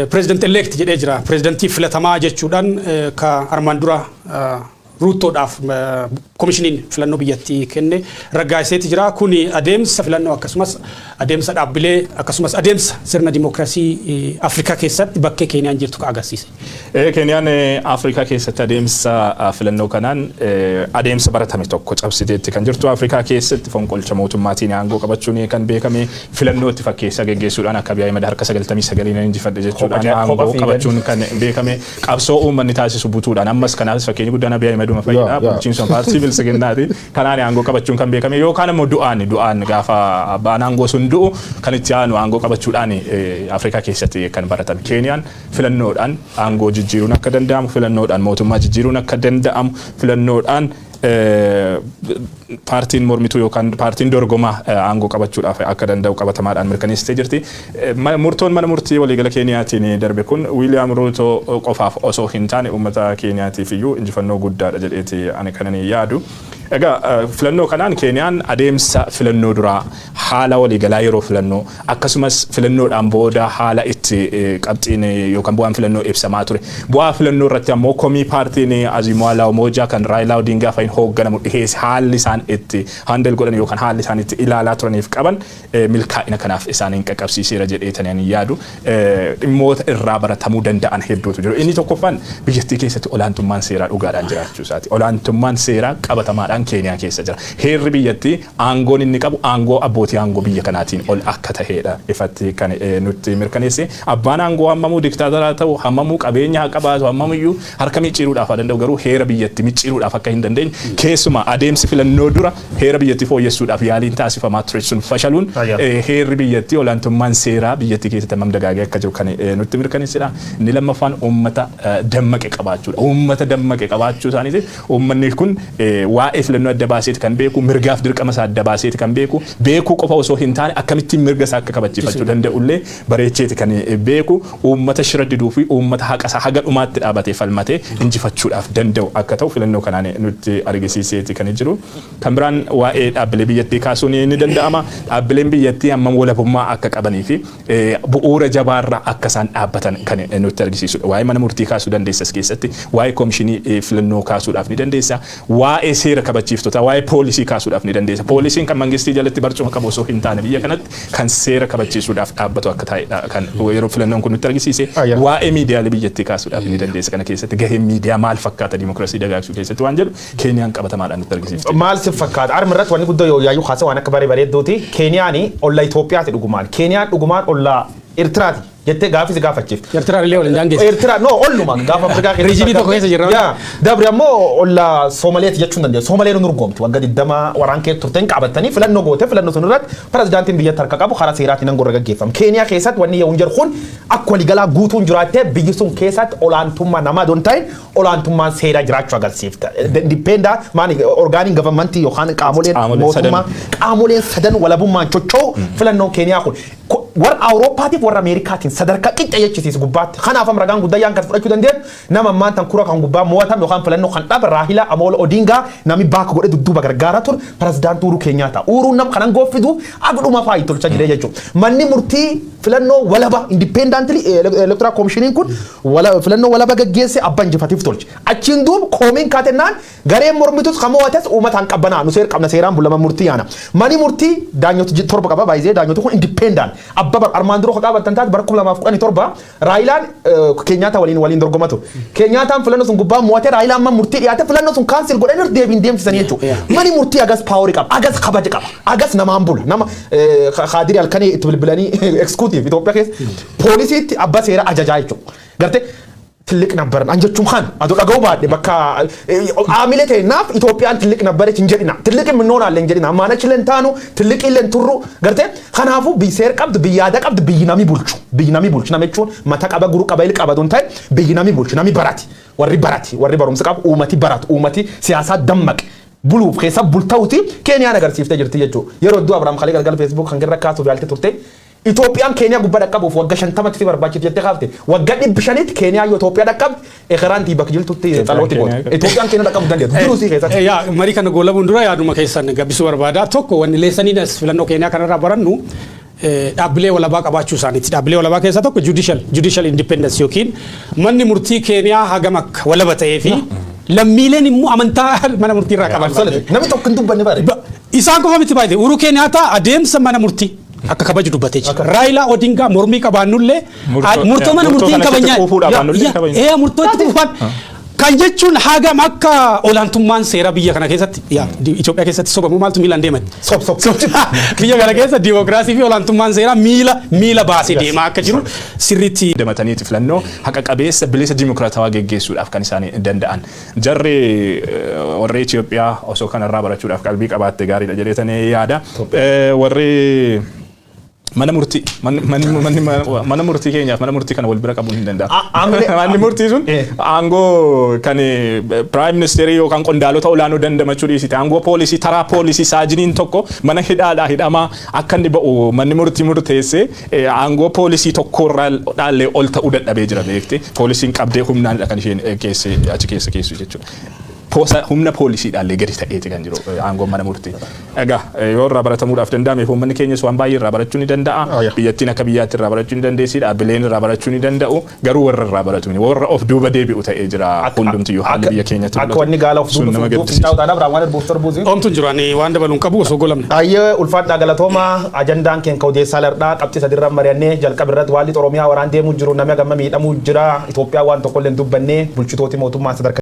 president elect jedhee jira. Pirezidantii filatamaa jechuudhaan ka armaan dura Ruuttoodhaaf koomishiniin filannoo biyyattii kenne raggaasiseeti jira. Kuni adeemsa filannoo akkasumas adeemsa dhaabbilee akkasumas adeemsa sirna dimookiraasii Afrikaa keessatti bakkee Keeniyaan jirtu ka agarsiise. Keeniyaan Afrikaa keessatti adeemsa filannoo kanaan adeemsa baratame tokko cabsiteetti kan jirtu. Afrikaa keessatti fonqolcha mootummaatiin aangoo qabachuun kan beekame filannootti fakkeessaa geggeessuudhaan akka Abiy Ahmed harka 99 injifadhe jechuudhaan aangoo qabachuun kan beekame, qabsoo uummanni taasisu butuudhaan, ammas kanaafis fakkeenyi guddaan Abiy Ahmeduma fayyada, bulchiinsa paartii Biltsiginnaati, kanaan aangoo qabachuun kan beekame, yookaan immoo du'aan gaafa abbaan aangoo sun du'u kan itti aanu aangoo qabachuudhaan Afrikaa keessatti kan baratame. Keeniyaan filannoodhaan aangoo jijjiiruun akka danda'amu, filannoodhaan mootummaa jijjiiruun akka danda'amu, filannoodhaan paartiin mormituu yookaan paartiin dorgomaa aangoo qabachuudhaaf akka danda'u qabatamaadhaan mirkaneessitee jirti. Murtoon mana murtii waliigala Keeniyaatiin darbe kun Wiiliyaam Ruutoo qofaaf osoo hin taane uummata Keeniyaatiif iyyuu injifannoo guddaadha jedheeti ani kanan yaadu. Egaa filannoo kanaan Keeniyaan adeemsa filannoo duraa, haala waliigalaa yeroo filannoo, akkasumas filannoodhaan booda haala itti qabxiin yookaan bu'aan filannoo ibsamaa ture. Bu'aa filannoo irratti ammoo komii paartiin Azimio la Umoja kan Raayilaa Odingaa fa'iin hoogganamu dhiheesse, haalli isaan itti handle godhan yookaan haalli isaan itti ilaalaa turaniif qaban milkaa'ina kanaaf isaaniin qaqqabsiiseera jedheetanii ani yaadu. Dhimmoota irraa baratamuu danda'an hedduutu jiru. Inni tokkoffaan biyyattii keessatti olaantummaan seeraa dhugaadhaan jiraachuu isaati. Olaantummaan seeraa qabatamaadhaan Keeniyaa keessa jira. Heerri biyyattii aangoon inni qabu aangoo abbootii aangoo biyya kanaatiin ol akka tahedha ifatti kan nutti mirkaneesse. Abbaan aangoo hammamuu diktaataraa ta'u, hammamuu qabeenya haa qabaatu, hammamiyyuu harka micciiruudhaaf haa danda'u, garuu heera biyyattii micciiruudhaaf akka hin dandeenye, keessumaa adeemsi filannoo dura heera biyyattii fooyyessuudhaaf yaaliin taasifamaa ture sun fashaluun heerri biyyattii, olaantummaan seeraa biyyattii keessatti hammam dagaagee akka jiru kan nutti mirkaneessedha. Inni lammaffaan uummata dammaqe qabaachuudha. Uummata dammaqe qabaachuu isaaniitiif uummanni kun waa'ee filannoo adda baaseeti kan beeku, mirgaaf dirqama isaa adda baaseeti kan beeku, beekuu qofa osoo hin taane akkamittiin mirga isaa akka kabachiifachuu danda'ullee bareecheeti kan beeku, uummata shira diduu fi uummata haqa isaa haga dhumaatti dhaabatee falmatee injifachuudhaaf danda'u akka ta'u filannoo kanaan nutti argisiiseeti kan jiru. Kan biraan waa'ee dhaabbilee biyyattii kaasuun ni danda'ama. Dhaabbileen biyyattii hammam walabummaa akka qabanii fi bu'uura jabaarra akka isaan dhaabbatan kan nutti argisiisudha. Waa'ee mana murtii kaasuu dandeessa as keessatti, waa'ee koomishinii filannoo kaasuudhaaf ni dandeessa, waa'ee seera kabachiiftotaa, waa'ee poolisii kaasuudhaaf ni dandeessa. Poolisiin kan mangistii jalatti barcuma qabu osoo hin taane biyya kanatti kan seera kabachiisuudhaaf dhaabbatu akka ta'edha kan yeroo filannoon kun nutti argisiise. Waa'ee miidiyaalee biyyattii kaasuudhaaf ni dandeessa. Kana keessatti gaheen miidiyaa maal fakkaata dimokiraasii dagaagsuu keessatti waan jedhu Keeniyaan qabatamaadhaan nutti argisiifte. Maal si fakkaata? Armi irratti wanni guddoo yoo yaayyuu kaasee waan akka baree bareedduuti. Keeniyaan olla Itoophiyaati dhugumaan. Keeniyaan dhugumaan olla Eertiraati jettee gaafii si gaafachiif. Eertiraan illee waliin daangeessu. Eertiraa no olluma gaafa Afrikaa keessa. Regionii tokko keessa jirra. Yaa dabri ammoo olla Soomaleeti jechuun dandeenya. Soomaleen nu urgoomti. Waggaa 20 waraan kee turteen qabatanii filannoo goote, filannoo sun irratti pirezidaantiin biyyatti harka qabu karaa seeraatiin aangoo irra gaggeeffama. Keeniyaa keessatti wanni yoo hin jiru kun akka waliigalaa guutuun jiraattee biyyi sun keessatti olaantummaa namaa don ta'in olaantummaan seeraa jiraachuu agarsiifta. Independent maani organiin governmentii yookaan qaamoleen Qaamoleen mootummaa sadan. Qaamoleen sadan walabummaan socho'u filannoon Keeniyaa kun warra Awurooppaatiif warra Ameerikaatiin sadarkaa qixxa jechisiisu gubbaatti. Kanaaf amma ragaan guddaa kan fudhachuu dandeenyu nama ammaan tan kura kan gubbaa mo'atame yookaan filannoo kan dhabe Raahilaa Amoolo Odingaa, namni baaka godhe dudduuba gargaaraa ture pirezidaantii Uhuruu Keenyaata. Uhuruun nam kanan gooffidu agdhuma faayi tolcha jiree jechuudha. Manni murtii filannoo walaba independently electoral commissioniin kun filannoo walaba gaggeesse abbaa injifatiif tolche. Achiin duub koomiin kaatennaan gareen mormitus kan mo'ates uummataan qabbanaa nu seer qabna, seeraan bulama murtii yaana. Manni murtii daanyota torba qaba baay'ee, daanyota kun independent. Abba bar armaan dura qabattan taate bara 2017 Raayilaan Keenyaata waliin dorgomatu. Keenyaataan filannoo sun gubbaa mo'atee Raayilaan amma murtii dhiyaate filannoo sun cancel godhanii deebiin deemsisanii jechuudha. Manni murtii agas powerii qaba, agas kabaja qaba, agas namaan bula. Nama kaadirii halkanii itti bilbilanii executive Itoophiyaa keessa poolisiitti abbaa seera ajajaa jechuudha. Gartee ትልቅ ነበርን an jechuun kan adoo dhaga'uu baadhe bakka aamile ta'e naaf Itoophiyaan ትልቅ ነበረች hin jedhina, ትልቅ የምንሆናለን hin jedhina, ammaan achi leen taanu ትልቅ illeen turru. Gartee kanaafuu biyyi seera qabdu, biyyi aadaa qabdu, biyyi nami bulchu, biyyi nami bulchu, nama jechuun mata qaba, guru qaba, il qaba don ta'e, biyyi nami bulchu, nami barati, warri barati, warri barumsa qabu, uummati baratu, uummati siyaasaa dammaqe buluuf keessa bulta'uti Keeniyaan agarsiiftee jirti jechuudha. Yeroo hedduu Abiraam Kalee galgala Facebook kan irra kaasuuf yaalte turte. Itoophiyaan Keeniyaa gubbaa dhaqqabuuf waggaa 50tti si barbaachifti jettee kaafte. Waggaa 500tti Keeniyaa yoo Itoophiyaa dhaqqabde ekeraan bakka jirtutti xalooti goote. Itoophiyaan Keeniyaa dhaqqabuu dandeettu. Jiruu sii keessatti. Yaa, marii kana goolabuun dura yaaduma keessan gabbisuu barbaada. Tokko wanni lessoniin as filannoo Keeniyaa kanarraa barannu dhaabbilee walabaa qabaachuu isaaniiti. Dhaabbilee walabaa keessaa tokko judicial independence yookiin manni murtii Keeniyaa hagam akka walaba ta'ee fi lammiileen immoo amantaa mana murtii irraa qaban. Namni tokko hin dubbanne bare. Isaan qofa miti baay'ee. Uhuru Keeniyaataa adeemsa mana murtii akka kabaju dubbatee jira. Raayilaa Odingaa mormii qabaannullee murtoo mana murtii hin kabajnaa. Ee, murtoo itti quufan. Kan jechuun hagam akka olaantummaan seera biyya kana keessatti, Itoophiyaa keessatti sobamu maaltu miilaan deeman. Sob sob. Biyya kana keessa diimokiraasii fi olaantummaan seeraa miila miila baasee deemaa akka jiru sirriitti. Damataniiti filannoo haqa qabeessa bilisa dimokiraatawaa geggeessuudhaaf kan isaan danda'an. Jarri warri Itoophiyaa osoo kanarraa barachuudhaaf qalbii qabaatte gaariidha jedheetanii yaada. Warri mana murtii mana murtii keenyaaf mana murtii kana wal bira qabuun hin danda'amu. Manni murtii sun aangoo kan prime ministerii yookaan qondaalota olaanoo dandamachuu dhiisite, aangoo poolisii, taraa poolisii saajiniin tokko mana hidhaadhaa hidhamaa akka inni ba'u manni murtii murteesse aangoo poolisii tokkorraa dhaallee ol ta'uu dadhabee jira beekte. Poolisiin qabdee humnaanidha kan isheen keesse achi keessa keessu jechuudha. Poosa humna poolisiidhaallee gadi ta'eeti kan jiru aangoon mana murtii. Egaa yoo irraa baratamuudhaaf danda'ame uummanni keenyas waan baay'ee irraa barachuu ni danda'a. Biyyattiin akka biyyaatti irraa barachuu ni dandeessi. Dhaabbileen irraa barachuu ni danda'u. Garuu warra irraa baratu warra of duuba deebi'u ta'ee jira hundumtiyyuu haalli biyya keenyatti. Akka wanni gaala of Sun duuba nama fuuldura gaddisiisa. fincaa'uudhaan Abiraam waan erbuuf torbuusi. Oomtuun jiru, ani waan dabaluun qabu osoo golamne. Ayyee, ulfaadhaa, galatooma. Ajandaan keenya odeessaa lardhaa qabxii sadirra mari'annee jalqaba irratti waan lixa Oromiyaa waraan deemuu jiru, namni gama miidhamuu jira, Itoophiyaa waan tokko illee hin dubbanne, bulchitooti mootummaa sadarkaa